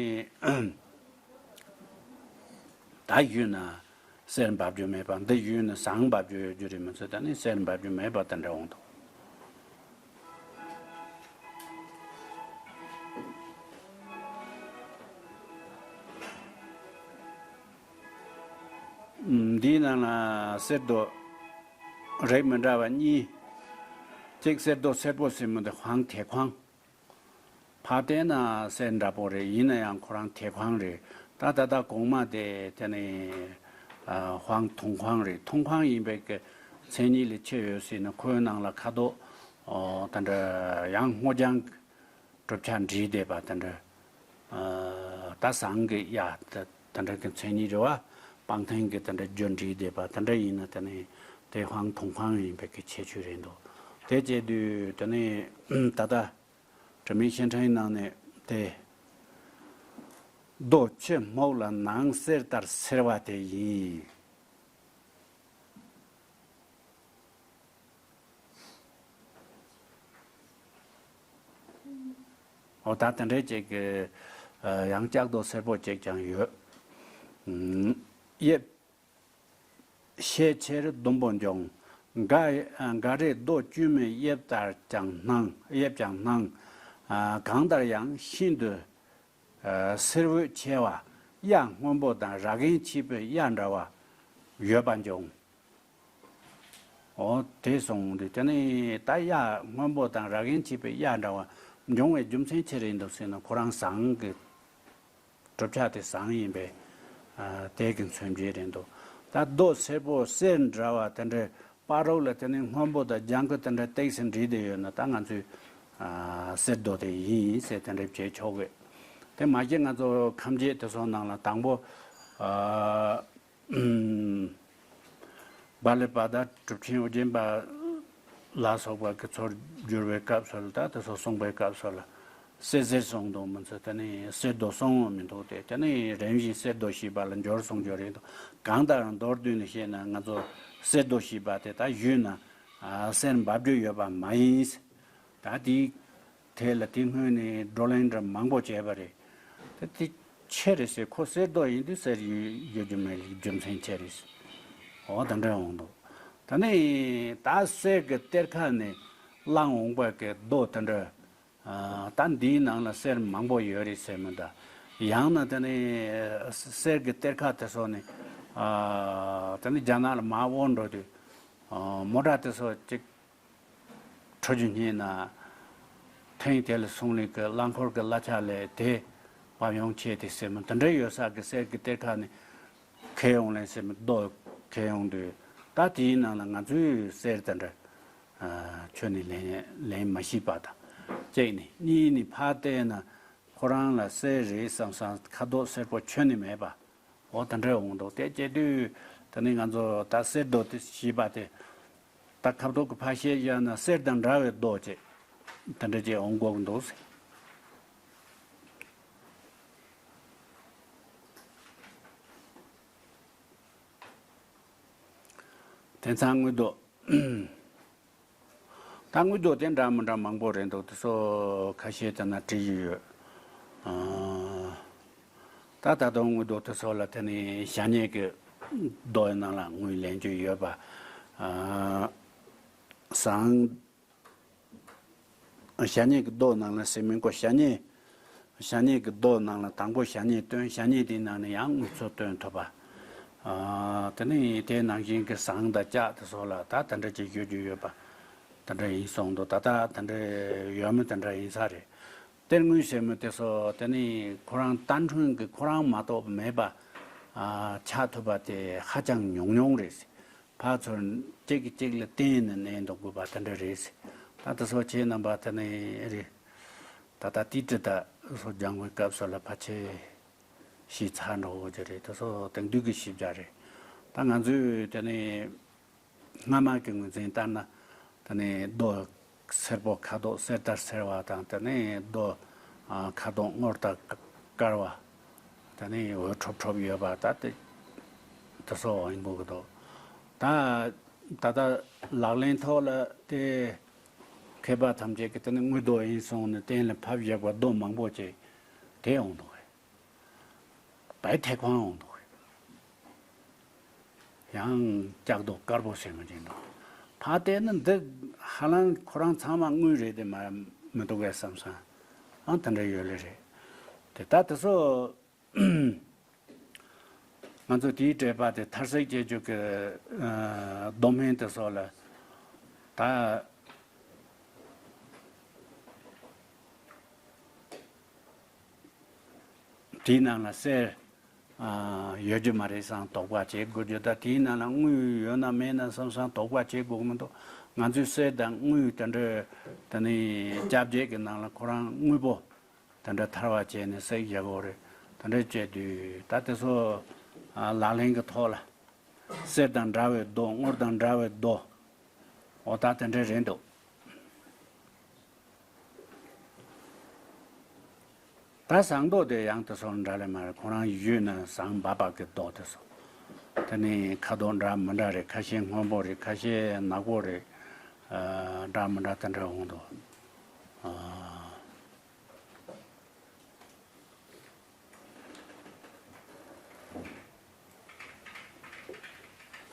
ད་ཞུས་ན་གསེར་འབབ་རྒྱུ་མེད་པ། འདི་ཞུས་ན་ཟངས་འབབ་རྒྱུ་ཡོད་རྒྱུ་རེད་མི་ཚོད། ད་ནི་གསེར་འབབ་རྒྱུ་མེད་པ་དེ་འདྲ་འོང་འདུག་འདིའི་ནང་ལ་གསེར་རྡོ་རིགས་མི་འདྲ་བ་གཉིས། གཅིག་གསེར་རྡོ་སེར་པོ་ཟེར་མི་འདི་ཧོང་ཐེ་ཁོང་། ཕར་བལྟས་ན་གསེར་འདྲ་པོ་རེད། ཡིན་ན་ཡང་ཁོ་རང་ཐེ་ཁོང་རེད། ད་ད་ལྟ་གོང་མ་དེ་དེ་ནི་ཧོང་ཐུང་ཁོང་རེད། ཐུང་ཁོང་ཡིན་པའི་གི་མཚན་ཉིད་ལས་ཆེ་ཡོད་ཟེར་ན། ཁོའི་ནང་ལ་ཁ་དོག་ཨོ་དེ་འདྲ་ཡང་སྔོ་ལྗང་གི་གྲུབ་ཆ་འདྲེས་བསྡད་པ་དེ་འདྲ། ཨ། ད་ཟངས་ཀྱི་ཡ་དེ་དེ་འདྲ་གི་མཚན་ཉིད་རེད་བ། སྤང་ཐང་གི་དེ་འདྲ་རྒྱུ་འདྲེས་བསྡད་པ་དེ་འདྲ་ཡིན་ན་དེ་ནི་དེ་ཧོང་ཐུང་ཁོང་ཡིན་པའི་གི་ཁྱད་ཆོས་རེད་འདུག་དེ་བྱས་དུས་དེ་ནི་ད་ལྟ་དྲི་མེད་ཤིང་ཕྲན་ནང་ནས་དེ། རྡོ་ཕྱི་སྨུག་ལ་ནང་གསེར་ལྟར་སེར་བ་དེ་ཡིན། འོ་ད་དེ་འདྲའི་ཅིག་གི་ཡང་ལྕགས་རྡོ་སེར་པོ་ཅིག་ཀྱང་ཡོད། ཨམ། དབྱིབས་ཤས་ཆེར་ཟླུམ་པོ་འབྱུང་། འགའ་འགའ་རེ་རྡོ་བཅོས་མའི་དབྱིབས་ལྟར་ཀྱང་སྣང་། དབྱིབས་ཀྱང་སྣང་། ཨ། གང་ལྟར་ཡང་ཤིན་ཏུ་ཨ་སེར་འོད་ཆེ་བ། གཡའ་སྔོན་པོ་དང་ར་གན་ཆེ་བའི་གཡའ་འདྲ་བ་ཡོད་པ་འབྱུང་། འོ་དེ་སོང་དུས་དེ་ནི་ད་གཡའ་སྔོན་པོ་དང་ར་གན་ཆེ་བའི་གཡའ་འདྲ་བ་འབྱུང་བའི་རྒྱུ་མཚན་ཅི་རེད་འདུག་ཟེར་ན། ཁོ་རང་ཟངས་ཀྱི་གྲུབ་ཆ་དེ་ཟངས་ཡིན་པས། ཨ། དེ་གི་མཚོན་བྱེད་རེད་འདུག་ད་རྡོ་སེར་པོ་གསེར་འདྲ་བ་དེ་འདྲའི་བར་རོ་ལ་དེ་ནི་སྔོན་པོ་དང་ལྗང་ཁུ་དེ་འདྲ་ཏོག་ཙམ་འདྲེས་བསྡད་ཡོད་ན་ད་ང་ཚོས། ཨ། གསེར་རྡོ་དེ་ཡིན་ཟེར་དེ་འདྲ་བྱས་ཆོག་གི། དེ་མ་གཞི་ང་ཚོ་ཁམས་བརྒྱད་དེ་ཚོ་ནང་ལ་དང་པོ། ཨ། ཨུམ། བ་ལི་པ་དང་གྲུབ་ཆེན་ཨོ་རྒྱན་པ་ལ་སོགས་པ་གི་ཚུར་བསྒྱུར་བའི་སྐབས་སུ་ལ། ད་དེ་ཚོ་གསུངས་པའི་སྐབས་སུ་ལ་གསེར་ཟེར་གསུངས་འདུག་མི་ཚོ། དེ་ནི་གསེར་རྡོ་གསུངས་མི་འདུག་སྟེ། དེ་ནི་རིམ་བཞིན་གསེར་རྡོ་ཞེས་པ་ལ་འགྱུར་སོང་རྒྱུ་རེད་འདུག་གང་ལྟར་མདོར་བསྡུས་ནས་བཤད་ན་ང་ཚོ་གསེར་རྡོ་ཞེས་པ་དེ་ད་ཞུས་ན། ཨ། གསེར་འབབ་རྒྱུ་ཡོད་པ་མ་ཡིན། ད་དེའི་ཐད་ལ་དེ་སྔོན་ནས་བགྲོ་གླེང་འདྲ་མང་པོ་བྱས་པ་རེད། ད་དེ་ཆེ་རེད་ཟེར། ཁོ་གསེར་རྡོ་ཡིན་དུས་གསེར་ཡོད་ཡོད་རྒྱུ་མེད་ལ་རྒྱུ་མཚན་ཆེ་རེད་ཟེར། འོ་དེ་འདྲ་འོང་འདུག་ད་ནི་ད་གསེར་གྱི་གཏེར་ཁ་ནས་བླངས་འོང་པ་གི་རྡོ་དེ་འདྲ། ཨ། ད་འདིའི་ནང་ལ་གསེར་མང་པོ་ཡོད་རེད་ཟེར་མི་འདྲ། ཡང་ན་དེ་ནི་གསེར་གྱི་གཏེར་ཁ་དེ་ཚོ་ནི་ཨ་དེ་ནི་རྒྱ་ནག་ལ་མར་དབོར་འགྲོ་དུས་ཨ་མོ་ཊ་དེ་ཚོ་གཅིག་འཕྲོ་རྒྱུ་རྙེད་ན་ཐེངས་དེ་ལ་སོང་ལེ་གི་རླངས་འཁོར་གྱི་གླ་ཆ་ལས་དེ་བབ་ཡོང་ཆེད་དེ་ཟེར་མི་དེ་འདྲ་ཡོད་ས་གི་གསེར་གྱི་གཏེར་ཁ་ནི་ཁྱེར་ཡོང་ལེ་ཟེར་མི་རྡོ་ཁྱེར་ཡོང་དུས་ད་དེའི་ནང་ལ་ང་ཚོའི་གསེར་དེ་འདྲ་ཨ་ཁྱོན་ནས་ལེན་ལེན་མ་ཤེས་པ་དང་གཅིག་ནི། གཉིས་ནི་ཕར་བལྟས་ན་ཁོ་རང་ལ་གསེར་རེད་བསམ་བསམ་ཁ་དོག་སེར་པོ་ཁྱོན་ནས་མེད་པ། འོ་དེ་འདྲ་འོང་འདུག་དེ་བྱེད་དུས་དེ་ནི་ང་ཚོ་ད་གསེར་རྡོ་དེ་ཞེས་པ་དེ་ད་ཁ་དོག་གི་ཕར་བཤད་བཞག་ན་གསེར་དང་འདྲ་བའི་རྡོ་ཅིག་དེ་འདྲ་ཅིག་འོང་དགོས་ཀྱི་འདུག་དེང་སང་དངུལ་རྡོ། ད་དངུལ་རྡོ་དེ་འདྲ་མི་འདྲ་མང་པོ་རེད་འདུག་དེ་ཚོ་ཁ་ཤས་དེ་ན་བྲིས་ཡོད། ཨ། ད་ད་དུང་དངུལ་རྡོ་དེ་ཚོ་ལ་དེ་ནི་ཞ་སྙེད་ཀྱི་རྡོ་ཡི་ནང་ལ་དངུལ་ལེན་རྒྱུ་ཡོད་པ། ཨ། ཟངས། ཞ་སྙེད་ཀྱི་རྡོ་ནང་ལ་ཟེར་མི་དགོས། ཞ་སྙེད། ཞ་སྙེད་ཀྱི་རྡོ་ནང་ལ་དང་པོ་ཞ་སྙེད་བཏོན། ཞ་སྙེད་དེའི་ནང་ནས་ཡང་དངུལ་ཚོ་བཏོན་ཐུབ་པ། ཨ། དེ་ནི་དེ་ནང་བཞིན་གྱི་ཟངས་དང་ལྕགས་དེ་ཚོ་ལ་ད་དེ་འདྲ་ཅིག་ཡོད་རྒྱུ་ཡོད་པ། དེ་འདྲ་ཡིན་སོང་འདུག་ད་ལྟ་དེ་འདྲ་ཡོད་མེད་དེ་འདྲ་ཡིན་ས་རེད། གཏེར་དངུལ་ཟེར་མི་དེ་ཚོ་དེ་ནི་ཁོ་རང་ལྟར་སྲུང་གི་ཁོ་རང་མ་གཏོགས་མེད་པ། ཨ། ཆགས་ཐུབ་པ་དེ་ཧ་ཅང་ཉུང་ཉུང་རེད། ཕར་ཚུར་གཅིག་གིས་གཅིག་ལ་བརྟེན་ནས་གནས་འདུག་དགོས་པ་དེ་འདྲ་རེད། ད་དེ་ཚོ་ཁྱེད་རྣམ་པ་དེ་ནི་རེད། ད་ལྟ་ཏི་ཏི་ད་སོ་སྦྱང་བའི་སྐབས་སུ་ལ་ཕལ་ཆེར་ཤེས་ཚར་འགྲོ་གི་རེད། དེ་ཚོ་དེང་དུས་ཀྱི་ཞིབ་ཆ་རེད། ད་ང་ཚོས་དེ་ནི་སྔ་མ་གི་ངོས་འཛིན་ལྟར་ན་དེ་ནི་རྡོ་སེར་པོ་ཁ་དོག་སེར་ལྟར་སེར་བ་དང་དེ་ནི་རྡོ་ཨ་ཁ་དོག་སྔོ་ལྟར་དཀར་བ། དེ་ནི་འོད་ཁྲོབ་ཁྲོབ་ཡོད་པ་ད་དེ་དེ་ཚོ་ཡིན་དགོས་ཀྱི་འདུག་ད་ད་ལྟ་ལག་ལེན་ཐོག་ལ་དེ་མཁས་པ་ཐམས་ཅད་ཀྱིས་དེ་ནི་དངུལ་རྡོ་ཡིན་གསུངས་ནས་གཏན་ལ་ཕབ་བཞག་པ་རྡོ་མང་པོ་ཅིག་དེ་འོང་འདུག་གས། བའི་ཐེ་ཁོང་འོང་འདུག་གས། ཡང་ལྕགས་རྡོ་དཀར་པོ་ཟེར་མི་ཅིག་འདུག་ཕར་བལྟས་ན་འདི་ཧ་ལམ་ཁོ་རང་ཚང་མ་དངུལ་རེད་དེ་མ་མི་འདུག་གས་བསམ་སོང་། ཨང་དེ་འདྲ་ཡོད་ལེ་རེད། དེ་ད་དེ་ཚོ་ང་ཚོ་དེའི་འགྲེལ་པ་དེ་མཐར་གསལ་བྱེད་རྒྱུ་གི་ཨ་རྡོ་སྨན་དེ་ཚོ་ལ་ད་དེའི་ནང་ལ་གསེར་ཨ་ཡོད་རྒྱུ་མ་རེད་བསམ་དོགས་པ་བྱེད་དགོས་རྒྱུ། ད་དེའི་ནང་ལ་དངུལ་ཡོད་ན་མེད་ན་བསམ་བསམ་དོགས་པ་བྱེད་དགོས་མི་འདུག་ང་ཚོའི་གསེར་དང་དངུལ་དེ་འདྲ་དེ་ནི་སྐྱབས་རྗེས་ཀྱི་ནང་ལ་ཁོ་རང་དངུལ་པོ་དེ་འདྲ་ཐར་བ་བྱས་ནས་གསེར་བཞག་གོ་རེད། དེ་འདྲ་བྱས་དུས་ད་དེ་ཚོ་ཨ་ལག་ལེན་གྱི་ཐོག་ལ་གསེར་དང་འདྲ་བའི་རྡོ། དངུལ་དང་འདྲ་བའི་རྡོ། འོ་ད་དེ་འདྲ་རེད་འདུག་ད་ཟངས་རྡོ་དེ་ཡང་དེ་ཚོ་འདྲ་ལེ་མ་རེད། ཁོ་རང་ཡུལ་ན་ཟངས་འབབ་པ་གི་རྡོ་དེ་ཚོ། དེ་ནི་ཁ་དོག་འདྲ་མི་འདྲ་རེད། ཁ་ཤས་སྔོན་པོ་རེད། ཁ་ཤས་ནག་པོ་རེད། ཨ་འདྲ་མི་འདྲ་དེ་འདྲ་འོང་འདུག་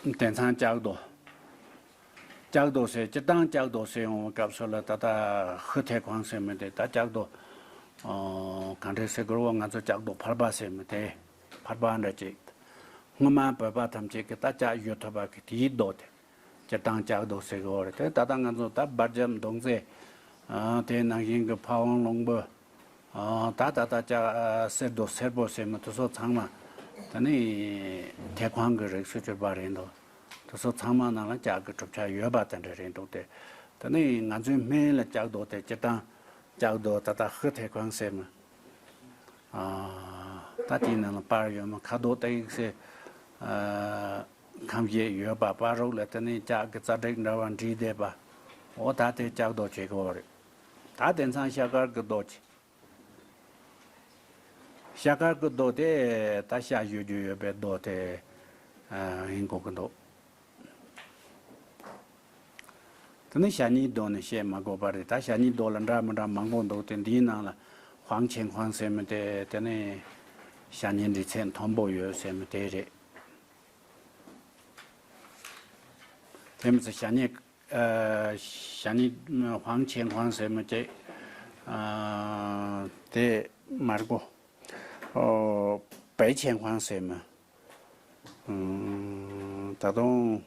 ཨ། དེང་སང་ལྕགས་རྡོ། ལྕགས་རྡོ་ཟེར། སྤྱིར་བཏང་ལྕགས་རྡོ་ཟེར་ཡོང་བའི་སྐབས་སུ་ལ་ད་ལྟ་ཧུ་ཐེ་ཁོང་ཟེར་མི་དེ་ད་ལྕགས་རྡོ་ཨོ་ག་འདྲས་ཟེར་དགོས་རེད་བ། ང་ཚོ་ལྕགས་རྡོ་ཕལ་པ་ཟེར་མི་དེ་ཕལ་པ་འདྲ་ཅིག་སྔོན་མ་བོད་པ་ཐམས་ཅད་ཀྱིས་ད་ལྕགས་གཡུག་ཐུབ་པ་གི་དེའི་རྡོ་དེ། སྤྱིར་བཏང་ལྕགས་རྡོ་ཟེར་གི་ཡོད་རེད་དེ། ད་ལྟ་ང་ཚོ་ད་འབར་འཇམ་མདོང་རྩེ། ཨ་དེ་ནང་བཞིན་གྱི་ཕ་ཝང་ལུང་པ། ཨ་ད་ད་ལྟ་ལྕགས་ཨ་གསེར་རྡོ་སེར་པོ་ཟེར་མི་དེ་ཚོ་ཚང་མ་ད་ནི་ཐེ་ཁོང་གི་རིགས་སུ་གྱུར་པ་རེད་འདུག་དེ་ཚོ་ཚང་མ་ནང་ལ་ལྕགས་ཀྱི་གྲུབ་ཆ་ཡོད་པ་དེ་འདྲ་རེད་འདུག་སྟེ། ད་ནི་ང་ཚོའི་སྨན་ལ་ལྕགས་རྡོ་དེ་སྤྱིར་བཏང་ལྕགས་རྡོ་ད་ལྟ་ཧུ་ཐེ་ཁོང་ཟེར་མི། ཨ་ད་དེའི་ནང་ལ་པར་ཡོད་མ། ཁ་དོག་ཏག་ཏག་སེ་ཨ་ཁམས་བཞེས་ཡོད་པ། པར་རོགས་ལ་དེ་ནས་ལྕགས་ཀྱི་རྩ་འགྲིག་འདྲ་བ་འབྲི་བསྡད་པ། འོ་ད་དེ་ལྕགས་རྡོ་བྱེད་ཀྱི་ཡོད་རེད། ད་དེང་སང་ཤ་དཀར་གྱི་རྡོ་ཆེ། ཤ་དཀར་གྱི་རྡོ་དེ་ད་ཤ་གཡུག་རྒྱུ་ཡོད་པའི་རྡོ་དེ་ཨ་ཡིན་དགོས་ཀྱི་འདུག་དེ་ནི་ཞ་སྙེད་རྡོ་ནི་བཤད་མ་དགོས་པ་རེད། ད་ཞ་སྙེད་རྡོ་ལ་འདྲ་མི་འདྲ་མང་པོ་འདུག་དེ་འདིའི་ནང་ལ་ཧོང་ཆེན་ཁོང་ཟེར་མི་དེ་དེ་ནི་ཞ་སྙེད་འབྲི་ཚད་མཐོན་པོ་ཡོད་ཟེར་མི་དེ་རེད། དེ་མི་ཚེ་ཞ་སྙེད་ཨ་ཞ་སྙེད་ཧོང་ཆེན་ཁོང་ཟེར་མི་དེ་ཨ་དེ་མར་གོ་ཨེ་ཆེན་ཁང་ཟེར་མི། ཨུམ། ད་དུང་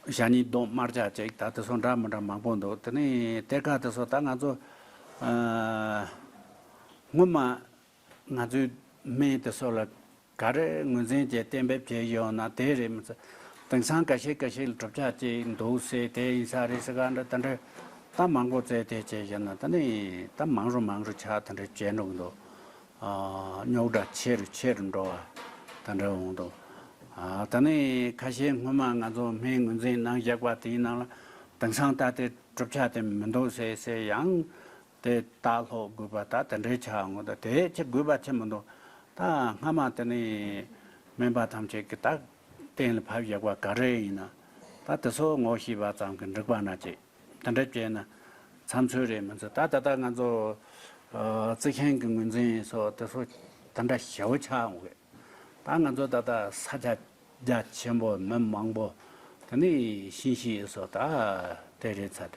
ཞ་སྙིང་སྡོང་དམར་ཆ་ཅིག་ད་དེ་ཚོ་འདྲ་མི་འདྲ་མང་པོ་འདུག་དེ་ནས་གཏེར་ཁ་དེ་ཚོ་ད་ང་ཚོ་ཨ་སྔོན་མ་ང་ཚོའི་སྨན་དེ་ཚོ་ལ་ག་རེ་ངོས་འཛིན་བྱས་གཏན་འབེབས་བྱས་ཡོད་ན་དེ་རེད་མི་ཚེ། དེང་སང་ཁ་ཤས་ཁ་ཤས་ལ་གྲུབ་ཆ་ཅིག་འདུག་ཟེར་དེ་ཡིན་ས་རེད་ཟེར་ག་འདྲ་ད་འདྲ་ད་མང་པོ་བཙལ་དེ་བྱས་བཞག་ན་ད་ནི་ད་མང་རུ་མང་རུ་ཆགས་དེ་འདྲ་བྱས་འགྲོ་གི་འདུག་ཨ་རྙོག་དྲ་ཆེ་རུ་ཆེ་རུ་འགྲོ་བ་དེ་འདྲ་འོང་འདུག་ཨ་ད་ནི་ཁ་ཤས་སྔོན་མ་ང་ཚོ་སྨན་ངོས་འཛིན་གནང་བཞག་པ་དེའི་ནང་ལ་དེང་སང་ད་དེ་གྲུབ་ཆ་དེ་མི་འདུག་ཟེར་ཟེར་ཡང་། དེ་ལྟ་ལྷོད་དགོས་པ་ད་དེ་འདྲའི་ཆགས་འོང་། ད་དེ་ཆེ་དགོས་པ་ཆེ་མི་འདུག་ད་སྔ་མ་དེ་ནས་སྨན་པ་ཐམས་ཅད་ཀྱིས་ད་གཏན་ལ་ཕབ་བཞག་པ་ག་རེ་ཡིན་ན་ད་དེ་ཚོ་ངོ་ཤེས་པ་ཙམ་གྱིས་འགྲིག་པ་ན་ཅིག་དེ་འདྲ་བྱས་ན་འཚམས་ཚོད་རེད་མི་ཚོད། ད་ད་ལྟ་ང་ཚོ་ཨ་རྩི་ཤིང་གི་ངོས་འཛིན་སོགས་དེ་ཚོ་དེ་འདྲ་ཞེ་པོ་ཆགས་འོང་གི། ད་ང་ཚོ་ད་ལྟ་ས་ཆ་རྒྱ་ཆེན་པོ་མི་མང་པོ་དེ་ནས་ཤིང་ཤིང་སོགས་ད་དེ་རེད་ཚར་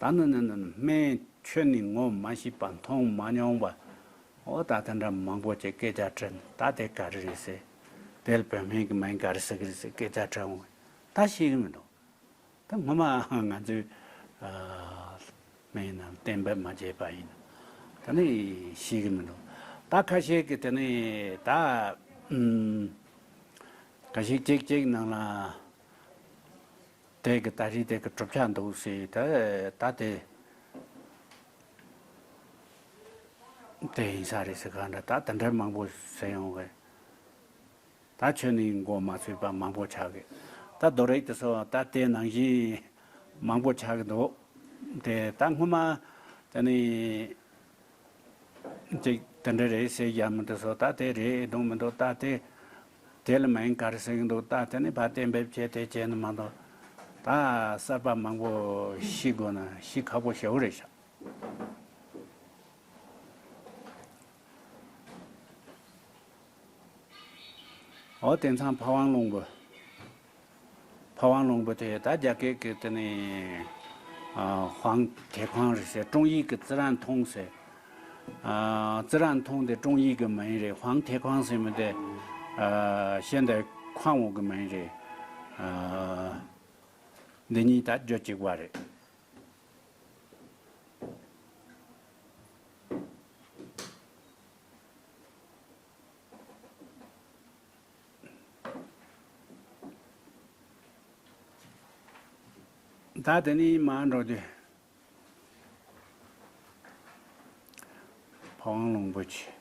དུས། ད་ནི་ནི་ནི་སྨན་ཁྱོན་ནས་ངོ་མ་ཤེས་པ་མཐོང་མ་མྱོང་བ་འོ་ད་དེ་འདྲ་མང་པོ་ཅིག་སྐད་ཆ་དྲིས། ད་དེ་ག་རེ་རེད་ཟེར། དེ་ལ་བོད་སྨན་གྱི་མིང་ག་རེ་ཟེར་གི་རེད་ཟེར་སྐད་ཆ་དྲིས་འོང་། ད་ཤེས་གི་མི་འདུག་ད་སྔོན་མ་ང་ཚོས་ཨ་སྨན་ནང་གཏན་འབེབས་མ་བྱས་པ་ཡིན་ན་ད་ནི་ཤེས་གི་མི་འདུག་ད་ཁ་ཤས་ཀྱིས་དེ་ནི་ད་ཨུམ་ཁ་ཤས་གཅིག་གཅིག་ནང་ལ་དེ་གི་ད་རེས་དེ་གི་གྲུབ་ཆ་འདུག་ཟེར། ད་ད་དེ་དེ་ཡིན་ས་རེད་ཟེར་ག་འདྲ་ད་དེ་འདྲ་མང་པོ་ཟེར་ཡོང་གི། ད་ཁྱོན་ནས་མགོ་མ་ཚོས་པ་མང་པོ་ཆགས་གི། ད་རྡོ་རིགས་དེ་ཚོ་ད་དེ་ནང་བཞིན་མང་པོ་ཆགས་གི་འདུག་དེ་ད་སྔོན་མ་དེ་ནས་ཅིག་དེ་འདྲ་རེད་ཟེར་ཡ་མི་འདུག་སོ། ད་དེ་རེད་འདུག་མི་འདུག་ད་དེ་དེ་ལ་མིང་ག་རེ་ཟེར་གི་འདུག་ད་དེ་ནས་ཕར་གཏན་འབེབས་བྱས་དེ་བྱས་ནས་མ་གཏོགས་ད་གསར་པ་མང་པོ་ཤེས་དགོས་ན་ཤེས་ཁག་པོ་ཞེ་པོ་རེད་ཤག་འོ་དེང་སང་ཕ་ཝང་ལུང་པ། ཕ་ཝང་ལུང་པ་དེ་ད་རྒྱ་སྐད་ཀྱི་དེ་ནི་ཨ་ཧུའང་ཐེ་ཁང་རེད་ཟེར། ཀྲུང་ཡིག་གི་ཙི་རན་ཐུང་ཟེར། ཨ་ཙི་རན་ཐུང་དེ་ཀྲུང་ཡིག་གི་མིང་རེད། ཧུའང་ཐེ་ཁང་ཟེར་མི་དེ་ཨ་ཤེན་ཏེ་ཁང་ཝུ་གི་མིང་རེད། ཨ་འདི་གཉིས་ད་རྒྱུད་གཅིག་པ་རེད། ད་དེ་ནས་མར་འགྲོ་དུས། ཕ་ཝང་ལུང་པ་ཆེ།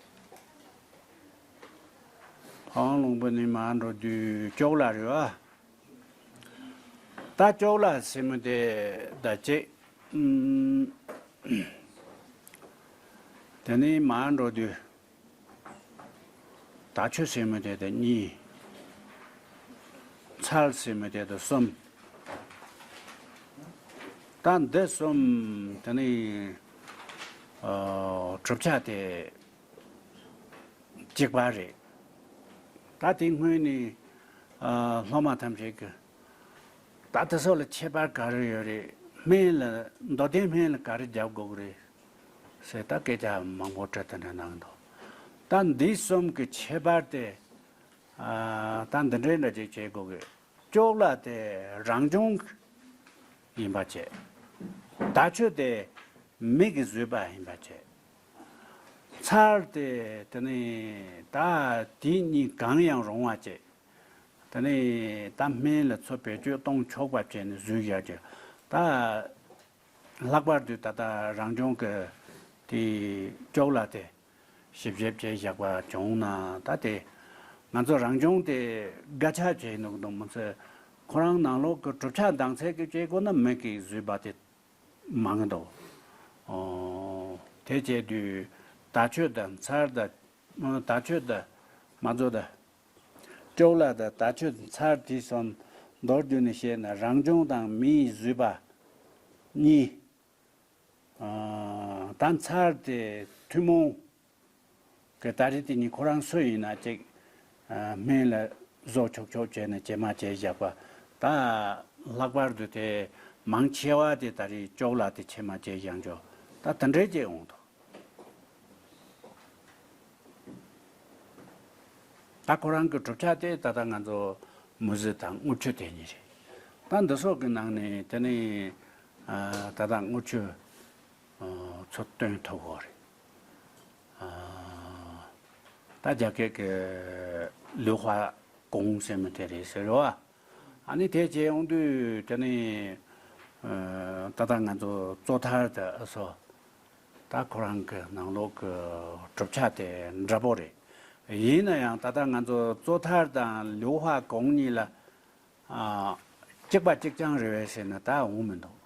ཕ་ཝང་ལུང་པ་ནས་མར་འགྲོ་དུས་ཅོག་ལ་རེད་བ། ད་ཅོག་ལ་ཟེར་མི་དེ་ད་གཅིག་ཨུམ། དེ་ནས་མར་འགྲོ་དུས། དར་ཆོས་ཟེར་མི་དེ་དང་གཉིས། མཚལ་ཟེར་མི་དེ་དང་གསུམ། ད་འདི་གསུམ་དེ་ནི་ཨ་གྲུབ་ཆ་དེ་གཅིག་པ་རེད། ད་དེ་སྔོན་ནས་ཨ་སློབ་མ་ཐམས་ཅད་ཀྱིས་ད་དེ་ཚོ་ལ་ཁྱད་པར་ག་རེ་ཡོད་རེད། སྨན་ལ་མདོ་དོན་སྨན་ལ་ག་རེ་རྒྱབ་དགོས་ཀྱི་རེད། ཟེར་ད་སྐད་ཆ་མང་པོ་དྲི་དེ་འདྲ་གནང་འདུག་ད་འདི་གསུམ་གྱི་ཁྱད་པར་དེ་ཨ་ད་འདི་འདྲའི་འདྲ་ཅིག་བྱེད་དགོས་ཀྱི། ཅོག་ལ་དེ་རང་བྱུང་ཡིན་པ་བྱས། དར་ཆོས་དེ་མི་གིས་བཟོས་པ་ཡིན་པ་བྱས། མཚལ་དེ་དེ་ནི་ད་དེ་གཉིས་གང་ཡང་རུང་བ་བྱས། དེ་ནས་ད་སྨན་ལ་ཚུར་བེད་སྤྱོད་གཏོང་ཆོག་པ་བྱས་ནས་བཟོས་བཞག་ཅིང་། ད་ལྷག་པར་དུ་ད་ལྟ་རང་བྱུང་གི་དེ་ཅོག་ལ་དེ་ཞིབ་དཔྱད་བྱས་བཞག་པ་བྱུང་ན་ད་དེ་ང་ཚོ་རང་བྱུང་དེ་དགའ་ཆ་བྱས་འདུག་འདུག་མི་ཚེ་ཁོ་རང་ནང་ལོགས་ཀྱི་གྲུབ་ཆ་འདང་ཚད་ཀྱི་བྱེད་སྒོ་ན་མི་གིས་བཟོས་པ་དེ་མང་འདུག་ཨོ་དེ་བྱས་དུས་དར་ཆོས་དང་མཚལ་དང་། དར་ཆོས་དང་མ་རྫོ་དང་། ཅོག་ལ་དང་དར་ཆོས་མཚལ་དེ་གསུམ་མདོར་བསྡུས་ནས་བཤད་ན་རང་བྱུང་དང་མིས་བཟོས་པ་གཉིས། ཨ་ད་མཚལ་དེ་ཐུན་མོང་གི་ད་རེས་དེ་གཉིས་ཁོ་རང་སུ་ཡིན་ན་ཅིག་ཨ་སྨན་ལ་བཟོ་ཆོག་ཆོག་བྱས་ནས་ཇེ་མང་ཇེ་བཞག་པ། ད་ལྷག་པར་དུ་དེ་མང་ཆེ་བ་དེ་ད་རེས་ཅོག་ལ་དེ་ཇེ་མང་ཇེ་བཞག་འཇོག་ད་དེ་འདྲའི་ཅིག་འོང་འདུག་ད་ཁོ་རང་གི་གྲུབ་ཆ་དེ་ད་ལྟ་ང་ཚོ་མུ་ཟི་དང་དངུལ་ཆུ་དེ་གཉིས་རེད། ད་འདི་སོགས་ཀྱི་ནང་ནས་དེ་ནས་ཨ་ད་ལྟ་དངུལ་ཆུ་ཨ་ཚོ་སྟོན་ཐུབ་ཡོད་རེད། ཨ་ད་རྒྱ་སྐད་ཀྱི་绿化工ཟེར་མི་དེ་རེད་ཟེར་བ། ཨ་ནི་དེ་བྱས་ཡོང་དུས་དེ་ནས་ཨ་ད་ལྟ་ང་ཚོ་བཙོ་ཐར་དེ་སོགས། ད་ཁོ་རང་གི་ནང་ལོགས་ཀྱི་གྲུབ་ཆ་དེ་འདྲ་པོ་རེད། ཡིན་ན་ཡང་ད་ལྟ་ང་ཚོ་བཙོ་ཐར་དང་绿化工གཉིས་ལ་ཨ་གཅིག་པ་གཅིག་རྐྱང་རེད་པས་ཟེར་ན་ད་འོང་མི་འདུག